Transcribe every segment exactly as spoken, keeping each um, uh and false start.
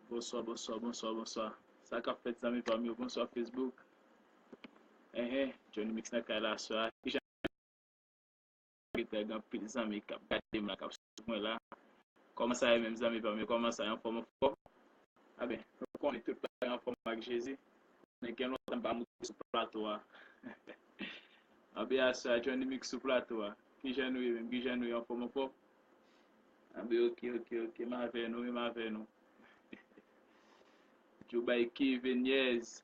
Bonswa, bonswa, bonswa, bonswa. Sa k ap fèt, zanmi pa m yo? Bonswa, Facebook. Enhen, Johnny Mix nan kay la aswè a. Kijan, gen anpil zanmi k ap gade m la, k ap swiv mwen la. Kòman sa ye menm, zanmi pa m yo? Kòman sa ye? Anfòm, anfòm? A ben, nou konnen tout bagay anfòm ak Jezi. Men gen lontan m pa monte sou plato a. Anben aswè a, Johnny Mix sou plato a. Kijan nou ye menm? Kijan nou ye? Anfòm, anfòm? Anben, oke, oke, oke. M avè nou, wi, m avè nou. Djoubay Kevenyèz,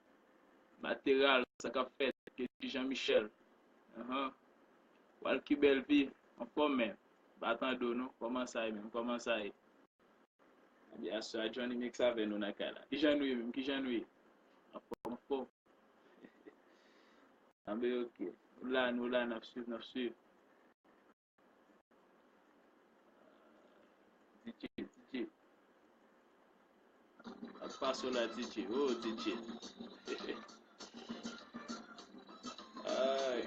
Materal, sa k ap fèt? Kedi Jean Michel. Ahan. Walky Bèlvi, anfòm, men. Batan do nou, kòman sa ye menm? Kòman sa ye? Anben aswè a, Johnny Mix avè nou nan kay la. Kijan nou ye menm? Kijan nou ye? Anfòm, anfòm. Anben, oke. Nou la, nou la, n ap swiv, n ap swiv. D J, D J. Ap pase w la, D J. Oh, D J. Ay.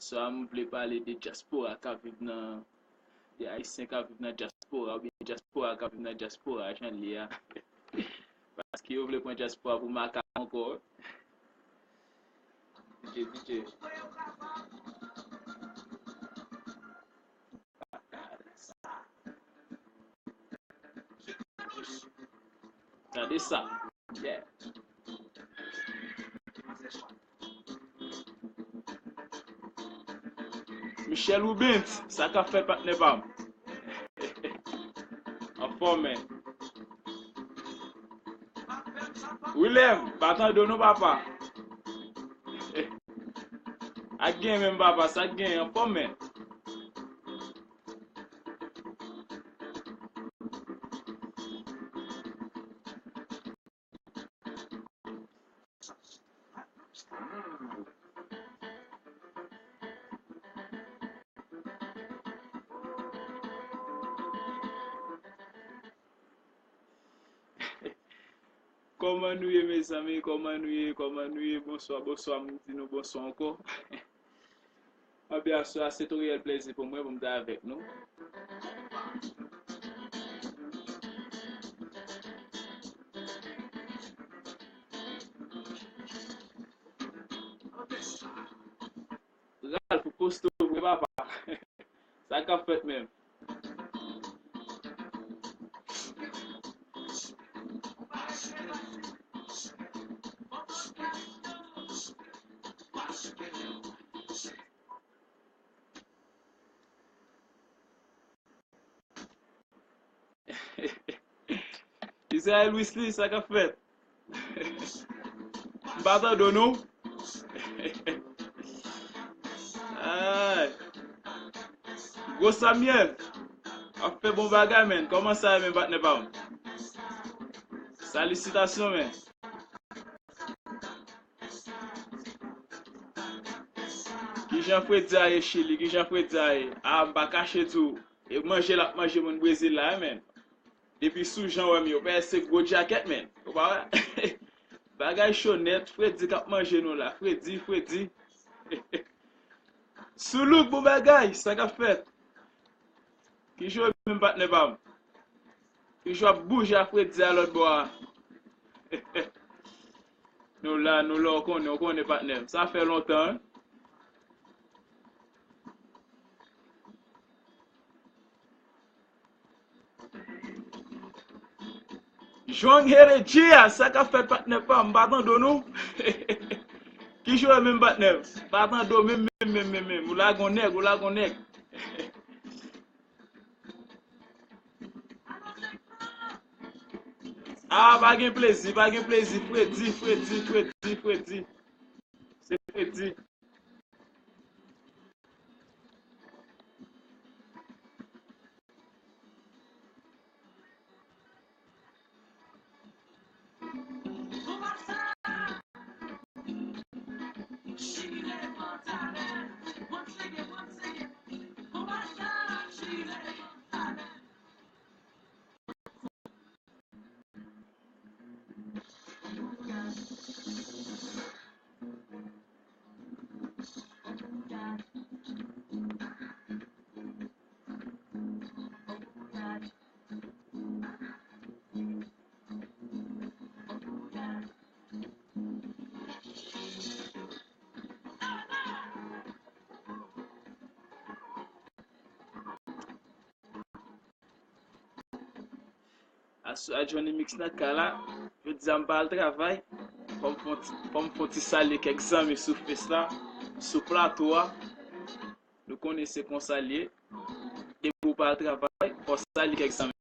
Sa m vle pale de dyaspora k ap viv nan, de Ayisyen k ap viv nan dyaspora, oubyen dyaspora k ap viv nan dyaspora, jan l ye a. Paske yo vle pran dyaspora pou makak ankò. D J, D J. Gade sa. Yeah. Michel Rubens, sa k ap fèt, patnè pa m? Anfòm, men. Willem, pa tande w non, papa. Ak gen menm, papa, sa k gen, anfòm, men. Kòman nou ye, mezanmi? Kòman nou ye? Kòman nou ye? Bonswa, bonswa, m di nou bonswa ankò. Anben aswè a, se yon reyèl plezi pou mwen pou m ta avèk nou. Ralph, ou kosto vre, papa. Sa k ap fèt menm? Israel Wisly, sa k ap fèt? M pa tande w non. Ay. Gwo Samuel, w ap fè bon bagay, men. Kòman sa ye, men, patnè pa m? Salisitasyon, men. Kijan Fredi a ye, Chili? Kijan Fredi a ye? A, m pa kache di w. E manje l ap manje moun Brezil la, wi, men. Depi sou jan w wè m yo, pè se gwo djakèt, men. Ou pa wè? Bagay cho nèt, Fredi k ap manje nou la. Fredi, Fredi. Soulouk, bon bagay, sa k ap fèt? Kijan w ye menm, patnè pa m? Kijan w ap bouje a Fredi a lòt bò a? Nou la, nou la, w konnen, w konnen, patnè m. Sa fè lontan, wi. Jong Heredia, sa k ap fèt, patnè pa m? M pa tande w non. Kijan w ye menm, patnè m? M pa tande w menm, menm, menm, menm, menm. Ou lage yon nèg, ou lage yon nèg. A, pa gen plezi, pa gen plezi. Fredi, Fredi, Fredi, Fredi. Se Fredi. Aswè a Johnny Mix nan kay la, jodi a m pa al travay. Fò m fè yon ti, fò m fè yon ti salye kèk zanmi sou Face la, sou plato a. Nou konnen se konsa l ye. Depi w pa al travay, fò w salye kèk zanmi.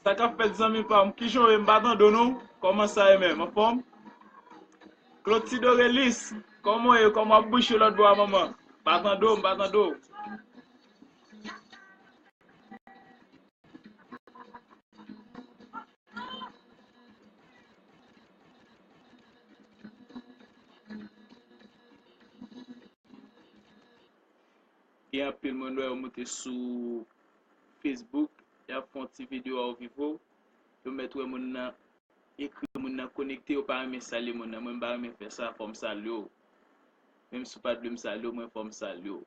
Sa k ap fèt, zanmi pa m? Kijan w ye? M pa tande w non. Kòman sa ye menm? Anfòm? Clotilde Aurelis, kòman w ye? Kòman w ap bouche lòt bò a, manman? M pa tande w, m pa tande w. Gen anpil moun wè yo moute sou Facebook, y ap fè yon ti videyo a w vivo, yo mèt wè moun nan, ekri moun nan konekte, yo pa renmen salye moun nan. Mwen, m pa renmen fè sa, fò m salye w. Menm si w pa t vle m salye w, mwen, fò m salye w.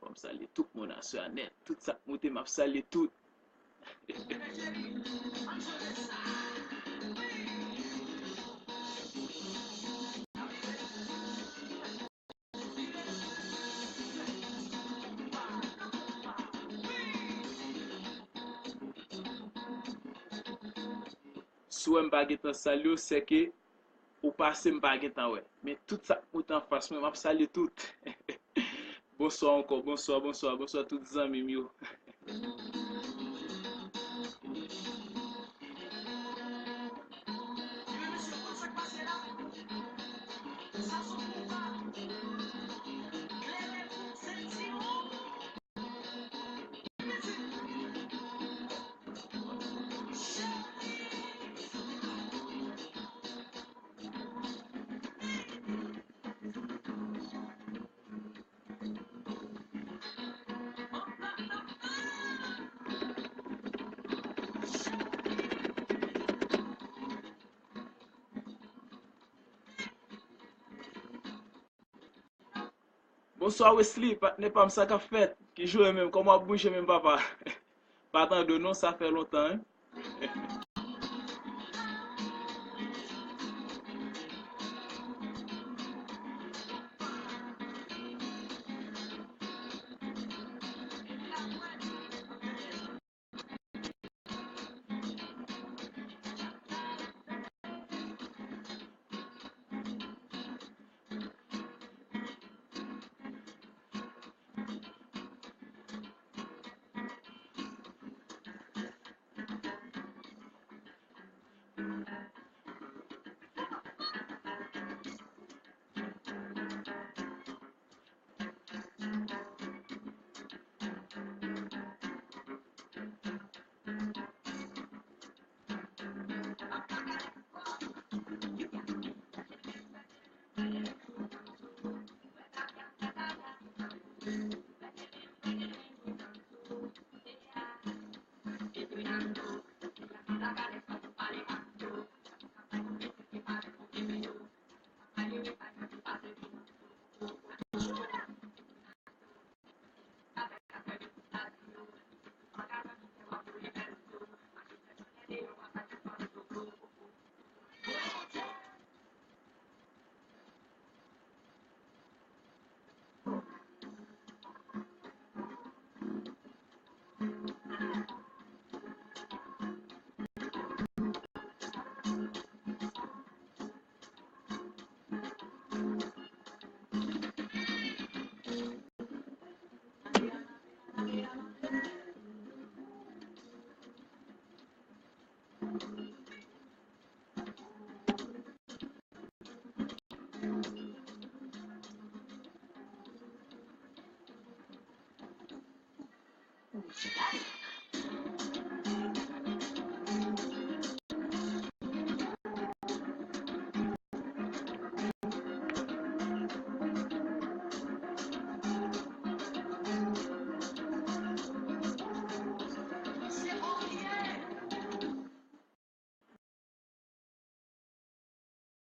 Fò m salye tout moun aswè a nèt. Tout sa k moute, m ap salye tout. Si w wè m pa gentan salye w, sèke ou pase m pa gentan wè. Men tout sa k moute anfas mwen, m ap salye tout. Bonswa ankò, bonswa, bonswa, bonswa tout zanmi m yo. Bonswa Wesley, patnè pa m, sa k ap fèt? Ki jan w ye menm? Kòman w ap bouje menm, papa? Pa tande w non, sa fè lontan, wi.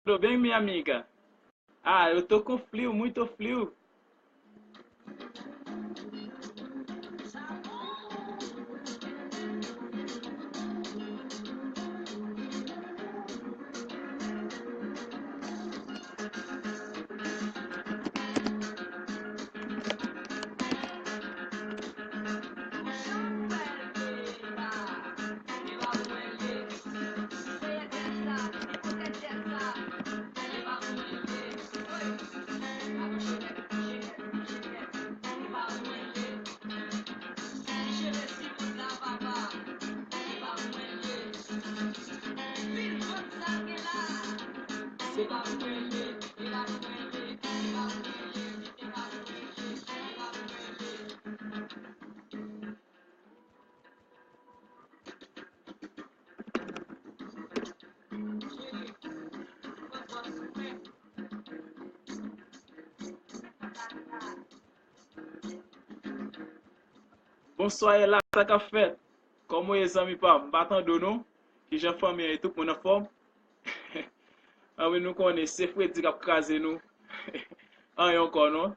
Tudo bem, minha amiga? Ah, eu tô com frio, muito frio. Bonswa, Ela, sa k ap fèt? Kòman w ye, zanmi pa m? M pa tande w non. Kijan fanmi an ye? Tout moun anfòm? Anben, nou konnen se fredi k ap kraze nou. Anyen ankò non.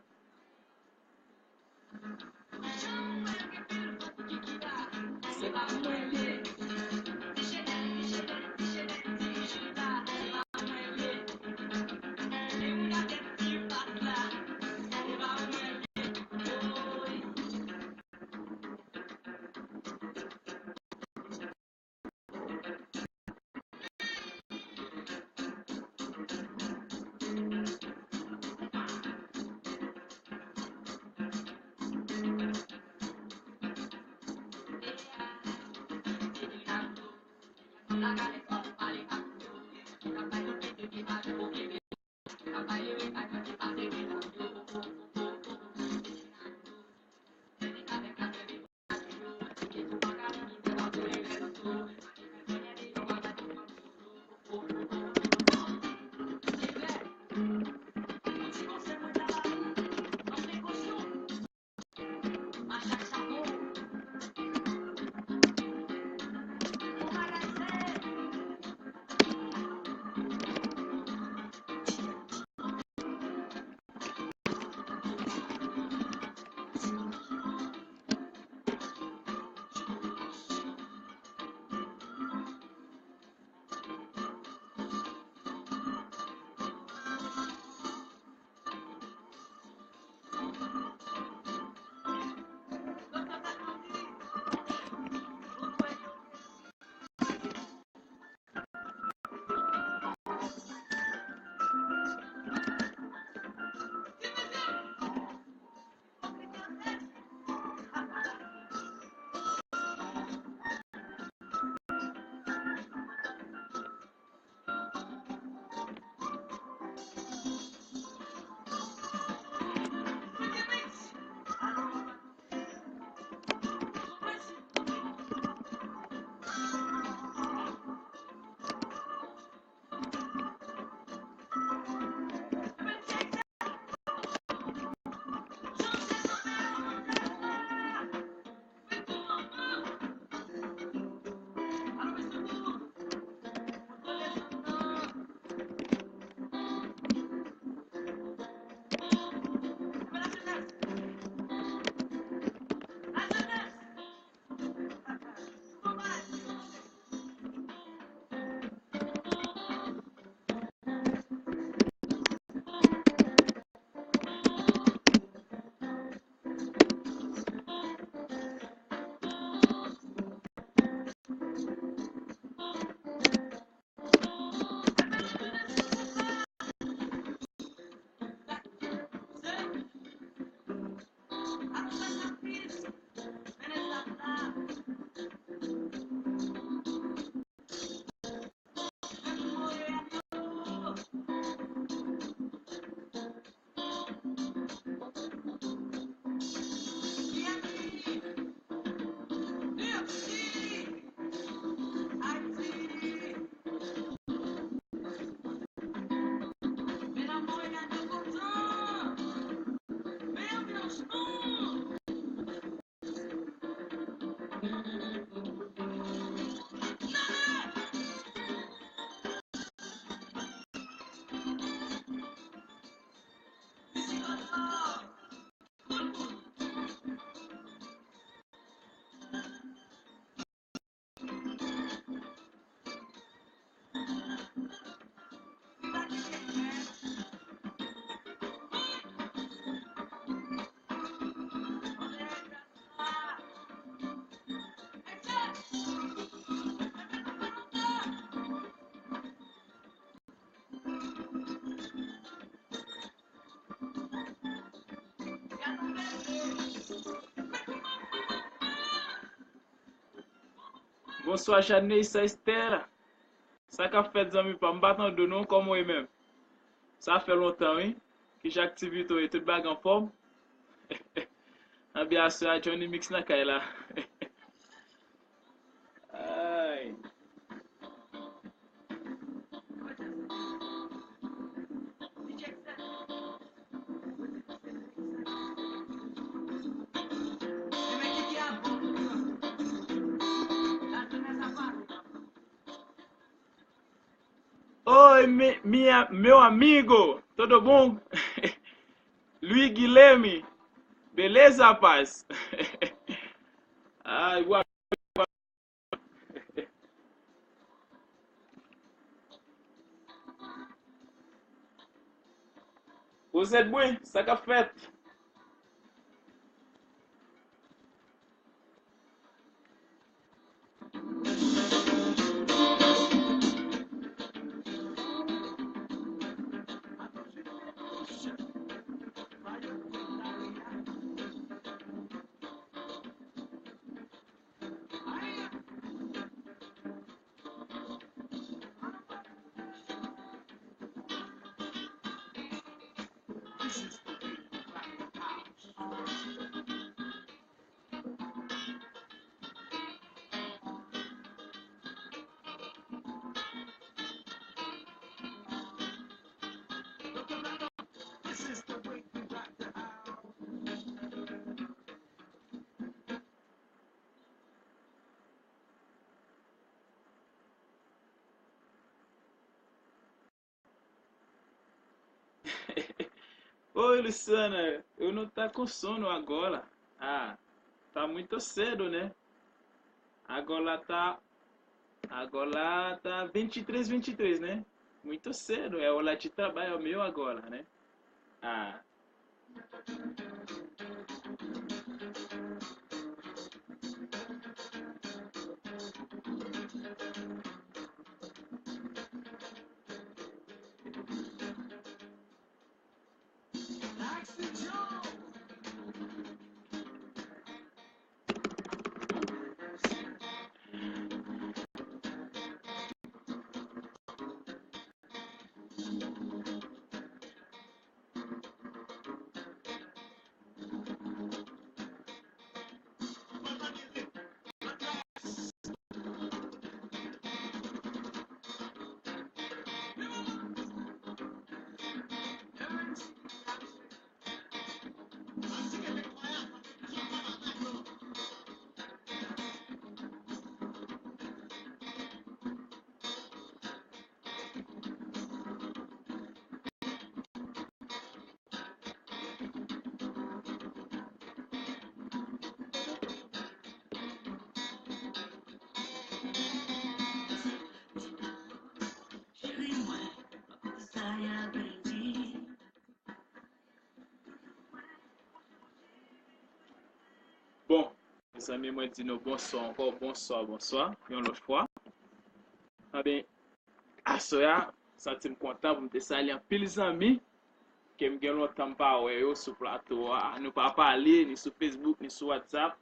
Bonswa Jadney, sa Esther. Sa k ap fèt zanmi pa m? M pa tande w non, kòman w ye menm? Sa fè lontan wi. Kijan aktivite w ye? Tout bagay anfòm? Anbyan aswè a Johnny Mix nan kay la. Ay. Oi, mi, mi, meu amigo, tudo bom? Luigi Leme, beleza, rapaz? Ai, boa. Rosette Brun, sa k ap fèt? Oi, Luciana, eu não tá com sono agora. Ah, tá muito cedo, né? Agora tá, agora tá vinte e três, vinte e três, né? Muito cedo, é hora de trabalho meu agora, né? Ah. Bon, mezanmi, mwen di nou bonswa ankò, bonswa, bonswa, yon lòt fwa. Anben, aswè a, santi m kontan pou m te salye anpil zanmi ke m gen lontan m pa wè yo sou plato a. Nou pa pale, ni sou Facebook, ni sou WhatsApp.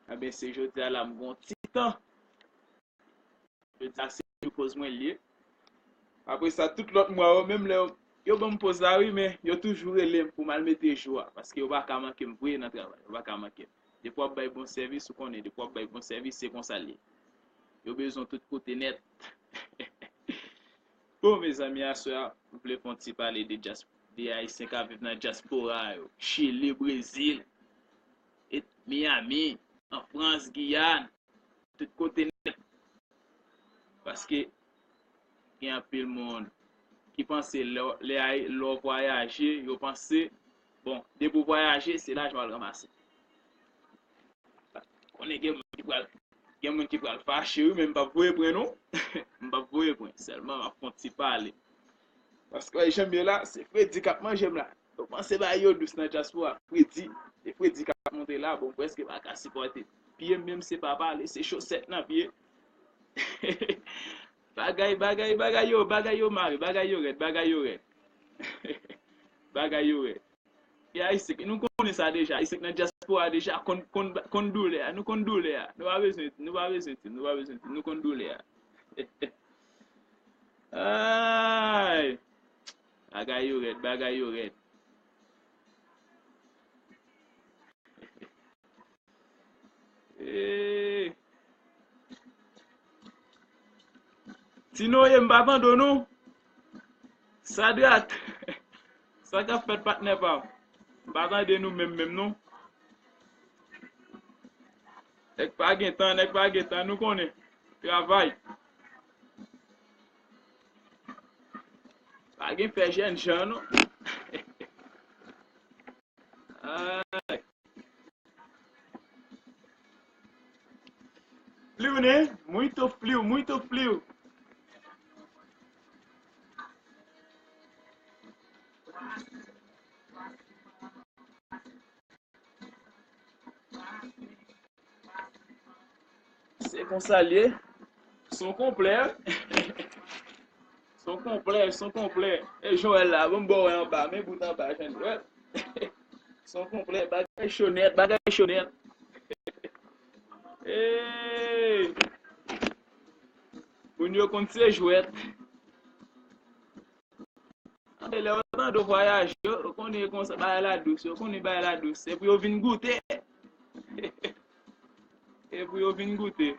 Anben, se jodi a la m gen yon ti tan. Jodi a se jou poz mwen l ye. Apre sa, tout lòt mwa yo, menm lè yo, yo ban m poz la wi, men yo toujou rele m pou m al mete jou a, paske yo pa ka manke m vre nan travay, yo pa ka manke m. Depi w ap bay bon sèvis, ou konnen, depi w ap bay bon sèvis, se konsa l ye. Yo bezwen w tout kote nèt. Bon, mezanmi, aswè a, m vle fè yon ti pale de dyas-, de Ayisyen k ap viv nan dyaspora yo, Chili, Brezil, et Miami, an Frans, Giyàn, tout kote nèt. Paske gen anpil moun ki panse lè, lè, lè w vwayaje, yo panse, bon, depi w vwayaje, se lajan w al ranmase. Konnen gen moun ki pral, gen moun ki pral fache wi, men m p ap voye pran non. M p ap voye pran, sèlman m ap fè yon ti pale. Paske wè jan m ye la, se fredi k ap manje m la. Yo panse bagay yo dous nan dyaspora. Fredi, e fredi k ap monte la, bon, m prèske pa ka sipòte. Pye m menm se pa pale, se chosèt nan pye. Bagay, bagay, bagay yo, bagay yo mare, bagay yo rèd, bagay yo rèd. Bagay yo rèd. E Ayisyen, nou konnen sa deja, Ayisyen nan dyas-, dyaspora deja konn, konn, konn doulè a. Nou konn doulè a. Nou pa bezwen, nou pa bezwen di, nou pa bezwen di. Nou konn doulè a. Ay! Bagay yo rèd, bagay yo rèd. Eee. Ti Noye, m pa tande w non. Sadrak, sa k ap fèt patnè pa m? M pa tande nou menm menm non. Nèg pa gen tan, nèg pa gen tan, nou konnen. Travay. Pa gen fè jènjan non. Ay. Fliw, né? Muito frio, muito frio. Se konsa l ye. Son konplè. Son konplè, son konplè. E Joel la, bon, m ba w anba, men bout anba, jan Joel. Son konplè, bagay cho nèt, bagay cho nèt. Hey! Moun yo konn se jwèt. Tande lè yo tande w vwayaje, yo konnen konsa bagay la dous, yo konnen bagay la dous. Se pou yo vin goute. Se pou yo vin goute.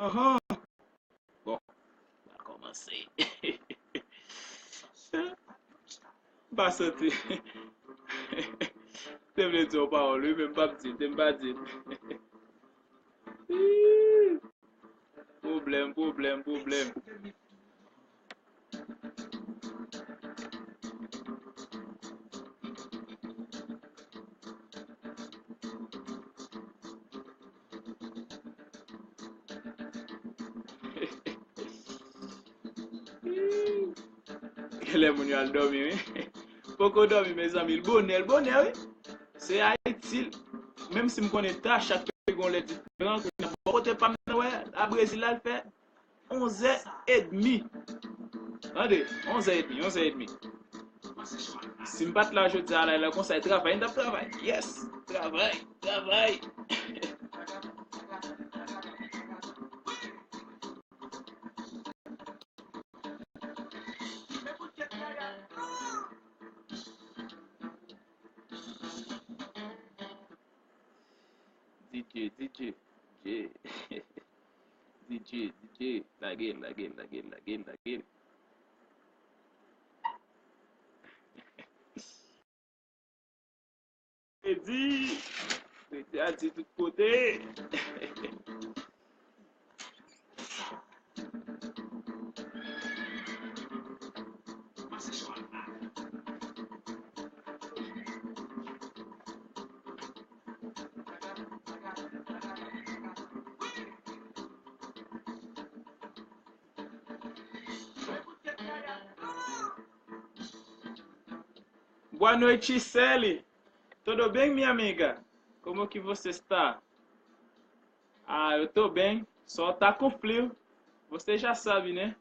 Anhan. Bon, n a kòmanse. M pa santi. Te vle di yon pawòl, wi, men m p ap di l, te m pa di l. Ih, pwoblèm, pwoblèm, pwoblèm. Genlè moun yo al dòmi, wi. Poko dòmi, mezanmi. L bonè, l bonè, wi. Se Ayiti, menm si m konnen ta, chak peyi gon lè diferan. Kounye a, bò kote pa m nan, wè, a Brezil la, l fè onzè edmi. Tande, onzè edmi, onzè edmi. Si m pa t la jodi a la, la konsa, e travay, m t ap travay. Yes! Travay, travay. D J, D J, D J. D J, D J, lage l, lage l, lage l, lage l, lage l. Fredi, Fredi a di tout kote. Boa noite, Sally. Tudo bem, minha amiga? Como que você está? Ah, eu tô bem. Só tá com frio. Você já sabe, né?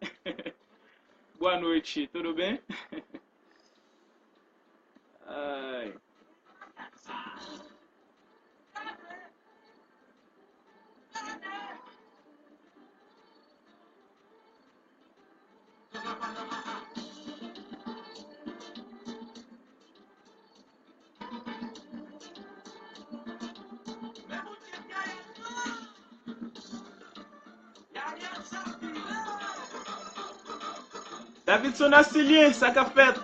Boa noite, tudo bem? Ai. Davidson Assilien, sa k ap fèt?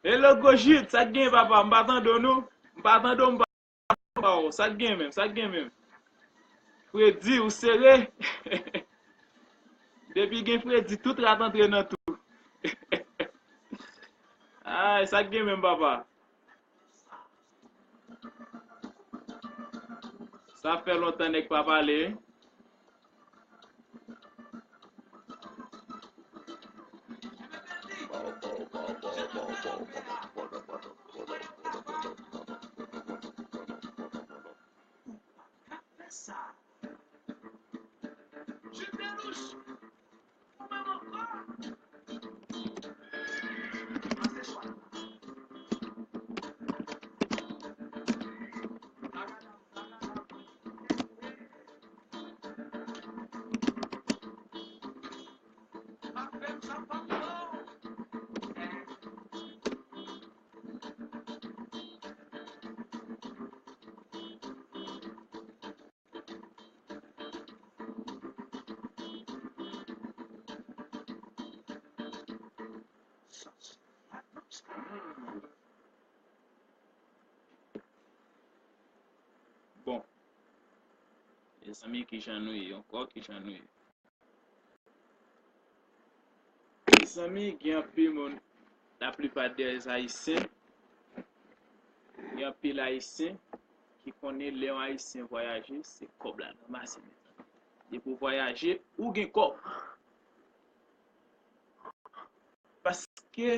Hello, Gojit, sa k gen, papa? M pa tande w, non. M pa tande w, m pa tande w. Sa k gen menm? Sa k gen menm? Fredi, ou sere? Depi gen fredi, tout rat antre nan tou. Ay, sa k gen menm, papa? Sa fè lontan nèg pa pale, wi. Sa. Jude Delouche, ou menm ankò? Pase swa. Bon. Mezanmi, kijan nou ye ankò? Kijan nou ye? Mezanmi, gen anpil moun, la plupart des Haïtiens, gen anpil Ayisyen ki konnen lè yon Ayisyen vwayaje, se kòb la l ranmase. Depi w vwayaje, ou gen kòb. Paske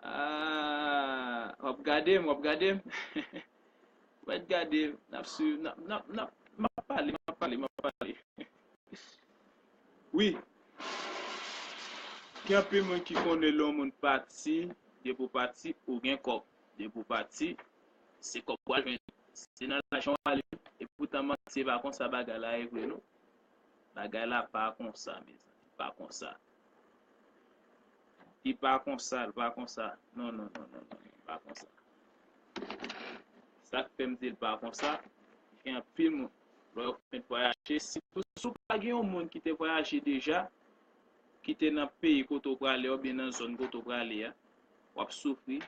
Ah, w ap gade m, w ap gade m. W ap gade m, n ap swiv, n ap, n ap, n ap, m ap pale, m ap pale, m ap pale. Wi. Gen anpil moun ki konnen lè yon moun pati, depi w pati, ou gen kòb. Depi w pati, se kòb w al jwenn. Se nan lajan w ale. E poutan manti, e pa konsa bagay la ye vre, non. Bagay la pa konsa, mezanmi. Pa konsa. Li pa konsa, li pa konsa. Non, non, non, non, non, non, pa konsa. Sa k fè m di l pa konsa, gen anpil moun, lè w fèk vwayaje, sitou si w pa gen yon moun ki te vwayaje deja, ki te nan peyi kote w prale a, oubyen nan zòn kote w prale a, w ap soufri,